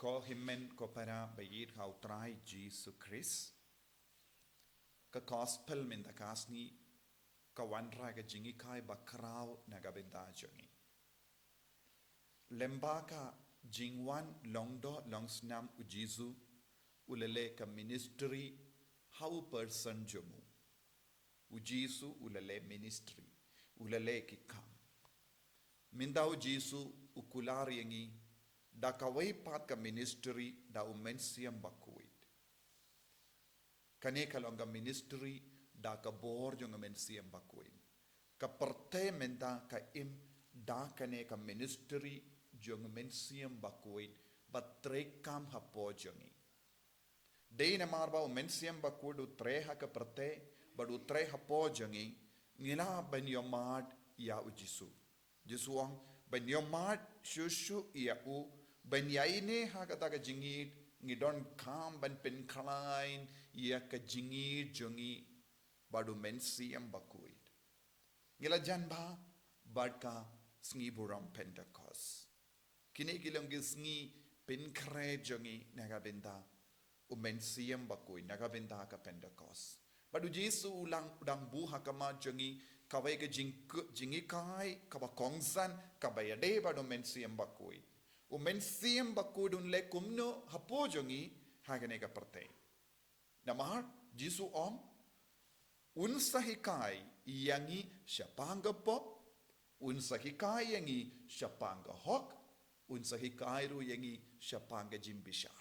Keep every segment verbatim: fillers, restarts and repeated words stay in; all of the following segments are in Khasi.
Ko hynmen ko para ba ïeit ha u Trai Jisu Khrist. Ka gospel mynta ka sngi ka wanrah ka jinghikai ba khraw na ka bynta jong ngi. Lyngba ka jingwan long doh long snam u Jisu, u la leh ka ministry ha u person jong u. U Jisu u la leh ministry, u la leh ki kam. Mynta u Jisu u kular ïa ngi da kawei pat ka ministry da u Mynsiem Bakhuid. Kane ka long ka ministry da ka bor jong u Mynsiem Bakhuid. Ka pyrthei mynta ka im da kane ka ministry jong u Mynsiem Bakhuid ba trei kam hapoh jong ngi. Dei namar ba u Mynsiem Bakhuid u trei ha ka pyrthei bad u trei hapoh jong ngi, ngi lah ban ïohmad ïa u Jisu. Jisu ong ban ïohmad shuh shuh ïa u, ban ïaineh ha kata ka jingïeit, ngi donkam ban pynkhlaiñ ïa ka jingïeit jong ngi bad u Mynsiem Bakhuid. Ngi la jan bha bad ka sngi burom Pentekost. Kine ki long ki sngi pynkhreh jong ngi na ka bynta u Mynsiem Bakhuid, na ka bynta ka Pentekost. Bad u Jisu u la dang buh ha khmat jong ngi kawei ka jingkut jinghikai kaba kongsan kaba ïadei bad u Mynsiem Bakhuid. U Mynsiem Bakhuid un leh kumno hapoh jong ngi ha kane ka pyrthei. Namar Jisu ong un sa hikai ïa ngi shaphang ka pop, un sa hikai ïa ngi shaphang ka hok, un sa hikai ruh ïa ngi shaphang ka jingbishar.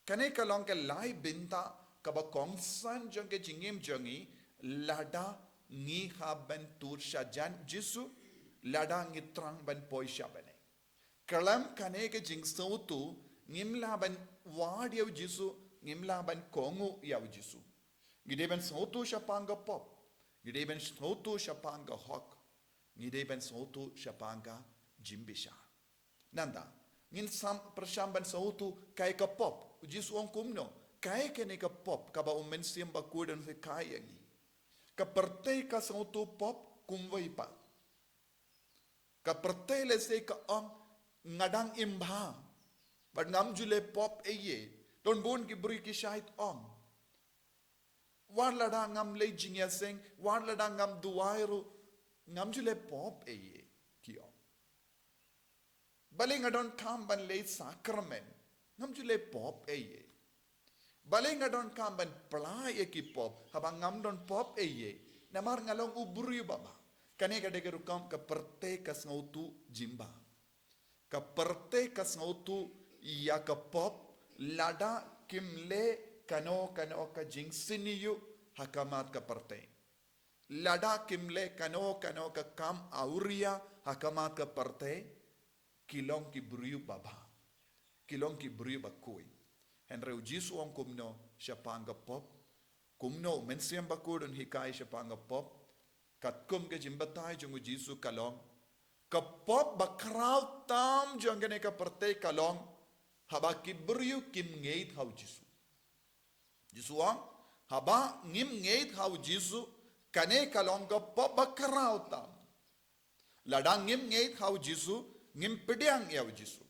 Kane ka long ka lai bynta kaba kongsan jong ka jingim jong ngi lada ngi hap ban tur shajan Jisu, lada ngi thrang ban poi sha bneng. Khlem kane ka jingsngewthuh ngim lah ban wad ïa u Jisu, ngim lah ban kohnguh ïa u Jisu. Ngi dei ban sngewthuh shaphang ka pop, ngi dei ban sngewthuh shaphang ka hok, ngi dei ban sngewthuh shaphang ka jingbishar. Nangta ngin sam pyrshang ban sngewthuh kaei ka pop, u Jisu ong kumno, kaei kane ka pop kaba u Mynsiem Bakhuid un hikai ïa ngi. Ka pyrthei ka sngewthuh pop kumwei pat. Ka pyrthei lehse ka ong nga dang im bha bad ngam ju leh pop ei ei. Don bun ki briew ki shait ong wat lada ngam leh jingïaseng, wat lada ngam duwai ruh, ngam ju leh pop ei ei, ki ong. Balei nga donkam ban leh sakramen, ngam ju leh pop ei ei. Balei nga donkam ban pynlait ïa ki pop haba ngam don pop ei ei, namar nga long u briew ba bha. Kane ka dei ka rukom ka pyrthei ka sngewthuh jingbha. Ka pyrthei ka sngewthuh ïa ka pop lada kim leh kano kano ka jingsniew ha khmat ka pyrthei. Lada kim leh kano kano ka kam awria ha khmat ka pyrthei, ki long ki briew ba bha, ki long ki briew ba khuid. Hynrei u Jisu u ong kumno shaphang ka pop, kumno u Mynsiem Bakhuid un hikai shaphang ka pop. Katkum ka jingbatai jong u Jisu ka long, ka pop ba khraw tam jong kane ka pyrthei ka long haba ki briew kim ngeit ha u Jisu. Jisu u ong haba ngim ngeit ha u Jisu, kane ka long ka pop ba khraw tam. Lada ngim ngeit ha u Jisu, ngim pdiang ïa u Jisu.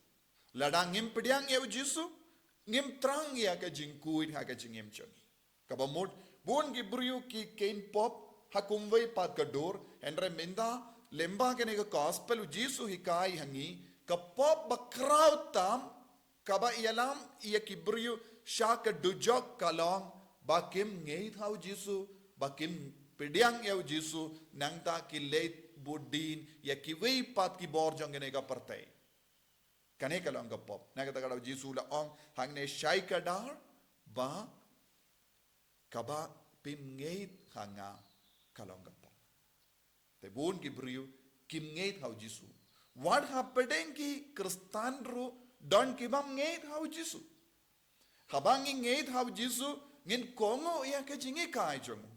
Lada ngim pdiang ïa u Jisu, ngim thrang ïa ka jingkhuid ha ka jingim jong ngi. Kaba mut bun ki briew ki kheiñ pop ha kumwei pat ka dur, hynrei mynta lyngba kane ka gospel u Jisu u hikai ha ngi, ka pop ba khraw tam kaba ïalam ïa ki briew sha ka dujok ka long ba kim ngeit ha u Jisu, ba kim pdiang ïa u Jisu, nangta ki leit bud dien ïa kiwei pat ki bor jong kane ka pyrthei. Kane ka long ka pop. Na kata ka daw u Jisu u la ong hangne shai kdar ba kaba phim ngeit ha nga ka long ka pop. Te bun ki briew kim ngeit ha u Jisu. Wat hapdeng ki Khristan ruh don ki bym ngeit ha u Jisu. Haba ngi ngeit ha u Jisu, ngin kohnguh ïa ka jinghikai jong u.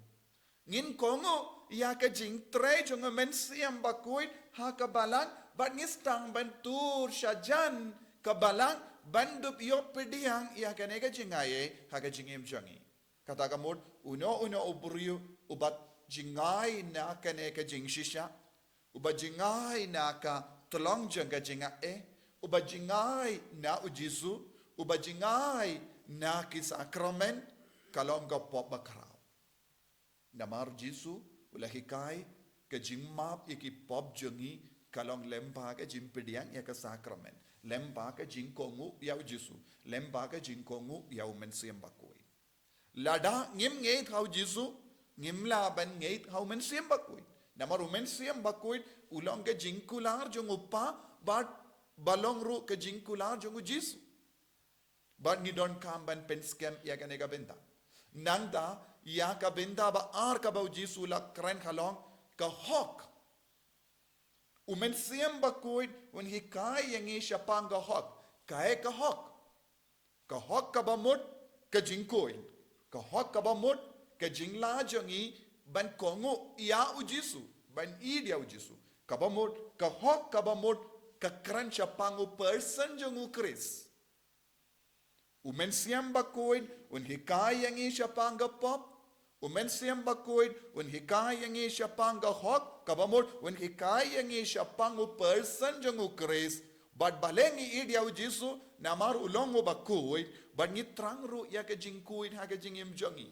Ngin kohnguh ïa ka jingtrei jong u Mynsiem Bakhuid ha ka balang, bad ngi sdang ban tur shajan ka balang ban dup ïoh pdiang ïa kane ka jingai ei ha ka jingim jong ngi. Kata ka mut uno uno u briew uba jngai na kane ka jingshisha, uba jngai na ka tlong jong ka jingaiei, uba jngai na u Jisu, Uba jngai na ki sakramen ka long ka pop bakhraw. Namar Jisu u la hikai ka jingmap ïa ki pop jong ngi ka long lyngba ka jingpdiang ïa ka sakramen, lyngba ka jingkohnguh ïa u Jisu, lyngba ka jingkohnguh ïa u Mynsiem Bakhuid. Lada ngim ngeit ha u Jisu, ngim lah ban ngeit ha u Mynsiem Bakhuid. Namar u Mynsiem Bakhuid u long ka jingkular jong u Kpa, bad ba long ruh ka jingkular jong u Jisu. Bad ngi donkam ban pynskhem ïa kane ka bynta. Nangta ïa ka bynta ba ar kaba u Jisu u la kren ka long ka hok. U Mynsiem Bakhuid un hikai ïa ngi shaphang ka hok. Kaei ka hok? Ka hok kaba mut ka jingkhuid. Ka hok kaba mut ka jinglah jong ngi ban kohnguh ïa u Jisu, ban ïeit ïa u Jisu. Kaba mut, ka hok kaba mut ka kren shaphang u person jong u Khrist. U Mynsiem Bakhuid un hikai ïa ngi shaphang ka pop. U Mynsiem Bakhuid un hikai ïa ngi shaphang ka hok, kaba mut un hikai ïa ngi shaphang u person jong u Khrist. Bad balei ngi ïeit ïa u Jisu? Namar u long uba khuid, bad ngi thrang ruh ïa ka jingkhuid ha ka jingim jong ngi.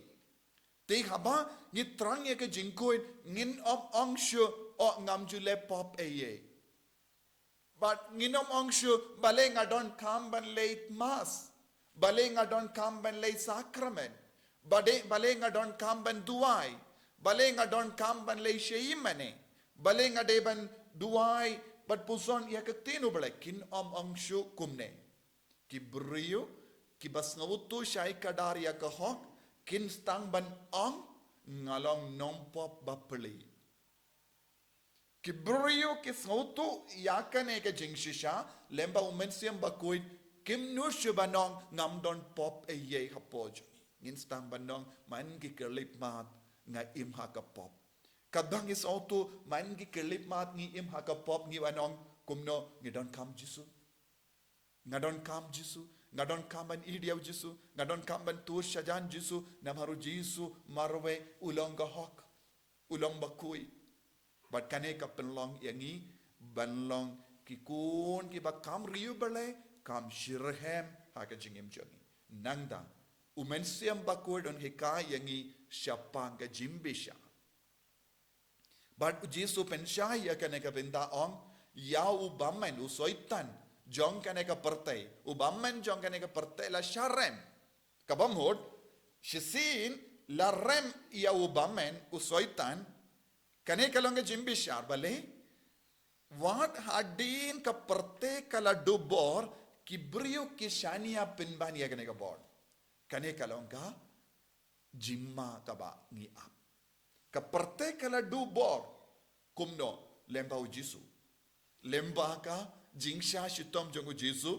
Te haba ngi thrang ïa ka jingkhuid, ngin ym ong shuh, oh, ngam ju leh pop ei ei. Bad ngin ym ong shuh, balei nga donkam ban leit Mass? Balei nga donkam ban leit sakramen? Balei, balei nga donkam ban duwai? Balei nga donkam ban leit sha ïingmane? Balei nga dei ban duwai bad pynshong ïa ka ktien U Blei? Kin ym ong shuh kumne. Ki briew kiba sngewthuh shai kdar ïa ka hok kin sdang ban ong, nga long nongpop bapli. Ki briew ki sngewthuh ïa kane ka jingshisha, lyngba u Mynsiem Bakhuid, kim nud shuh ban ong ngam don pop ei ei hapoh jong ngi. Ngin sdang ban ong man ki khyllipmat nga im ha ka pop. Katba ngi sngewthuh man ki khyllipmat ngi im ha ka pop, ngi wan ong kumno? Ngi donkam Jisu. Nga donkam Jisu, nga donkam ban ïeit ïa u Jisu, nga donkam ban tur shajan Jisu, namar u Jisu marwei u long ka hok, u long bakhuid. Bad kane ka pynlong ïa ngi ban long ki khun kiba kham riewblei, kham shitrhem ha ka jingim jong ngi. Nangta u Mynsiem Bakhuid un hikai ïa ngi shaphang ka jingbishar. Bad u Jisu pynshai ïa kane ka bynta, ong, ïa u bymman, u soitan jong kane ka pyrthei, u bymman jong kane ka pyrthei la shah rem. Kaba mut, shisien la rem ïa u bymman, u soitan. Kane ka long ka jingbishar, balei? Wat hadien ka pyrthei ka la duh bor, ki briew ki shaniah pynban ïa kane ka bor. Kane ka long ka jingma kaba ngi ap. Ka pyrthei ka la duh bor. Kumno? Lyngba u Jisu. Lyngba ka jingshah shitom jong u Jisu,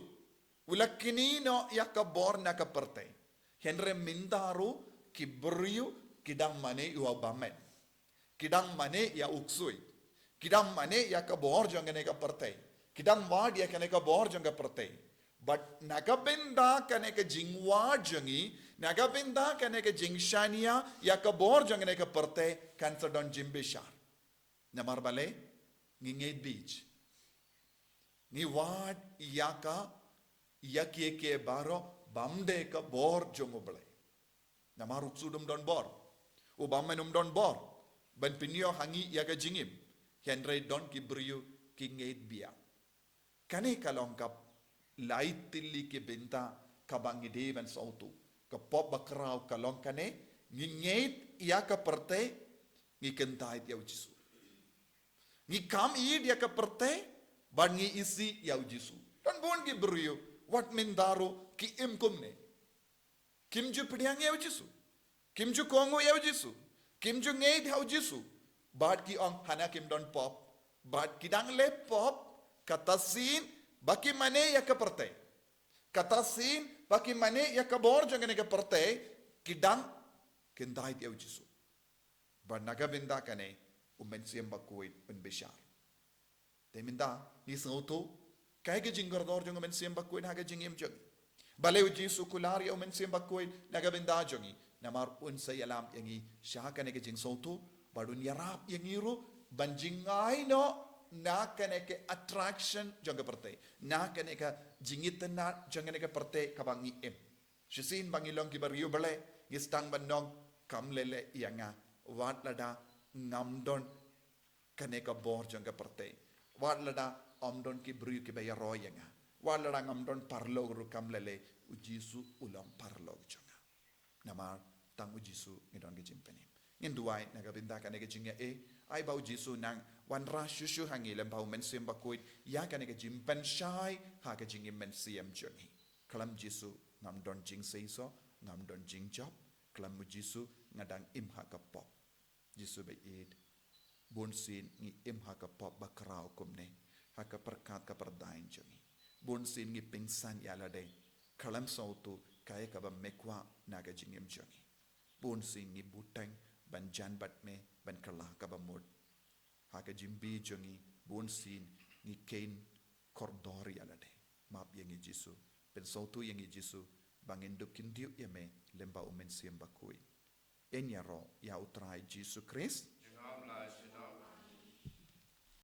u la knieh noh ïa ka bor na ka pyrthei. Hynrei mynta ruh ki briew ki dang mane ïa u bymman. Ki dang mane ïa u ksuid. Ki dang mane ïa ka bor jong kane ka pyrthei. Ki dang wad ïa kane ka bor jong ka pyrthei. Bad na ka bynta kane ka jingwad jong ngi, na ka bynta kane ka jingshaniah ïa ka bor jong kane ka pyrthei, kan sa don jingbishar. Namar balei? Ngi ngeit beit. Ngi wad ïa ka, ïa kiei kiei baroh bym dei ka bor jong U Blei. Namar u ksuid um don bor, u bymman um don bor ban pynïoh ha ngi ïa ka jingim. Hynrei don ki briew ki ngeit biang. Kane ka long ka lai tylli ki bynta kaba ngi dei ban sngewthuh. Ka pop bakhraw ka long kane, ngi ngeit ïa ka pyrthei, ngi kyntait ïa u Jisu. Ngi kham ïeit ïa ka pyrthei, bad ngi isih ïa u Jisu. Don bun ki briew wat mynta ruh ki im kumne. Kim ju pdiang ïa u Jisu. Kim ju kohnguh ïa u Jisu. Kim ju ngeit ha u Jisu. Bad ki ong hana kim don pop. Bad ki dang leh pop, kata sien ba ki mane ïa ka pyrthei. Kata sien ba ki mane ïa ka bor jong kane ka pyrthei, ki dang kyntait ïa u Jisu. Bad na ka bynta kane u Mynsiem Bakhuid un bishar. Te mynta ngi sngewthuh kaei ka jingkordor jong u Mynsiem Bakhuid ha ka jingim jong ngi. Balei u Jisu u kular ïa u Mynsiem Bakhuid na ka bynta jong ngi? Namar un sa ïalam ïa ngi sha kane ka jingsngewthuh, bad un ïarap ïa ngi ruh ban jngai noh na kane ka attraction jong ka pyrthei, na kane ka jingitynnad jong kane ka pyrthei kaba ngi im. Shisien ba ngi long kiba riewblei, ngi sdang ban ong, kam leh leh ïa nga, wat lada ngam don kane ka bor jong ka pyrthei, wat lada ym don ki briew kiba ïaroh ïa nga, wat lada ngam don paralok ruh, kam leh leh, U Jisu u long paralok jong nga. Namar tang U Jisu ngi don ka jingpynim. Ngin duwai na ka bynta kane ka jingïaei, ai ba U Jisu un nang wanrah shuh shuh ha ngi lem bad U Mynsiem Bakhuid ïa kane ka jingpynshai ha ka jingim mynsiem jong ngi. Khlem Jisu ngam don jingseisoh, ngam don jingjop. Khlem U Jisu nga dang im ha ka pop. Jisu ba ïeit, bunsien ngi im ha ka pop ba khraw kumne, ha ka pyrkhat ka pyrdain jong ngi. Bunsien ngi pynsan ïa lade, khlem sngewthuh kaei kaba me kwah na ka jingim jong ngi. Bunsien ngi bteng ban jan bad me, ban kylla kaba mut. Ha ka jingbi jong ngi, bunsien ngi kheiñ kordor ïa lade. Map ïa ngi Jisu, pynsngewthuh ïa ngi Jisu, ba ngin dup kyntiew ïa me lem bad U Mynsiem Bakhuid. Yn ïaroh ïa U Trai Jisu Khrist.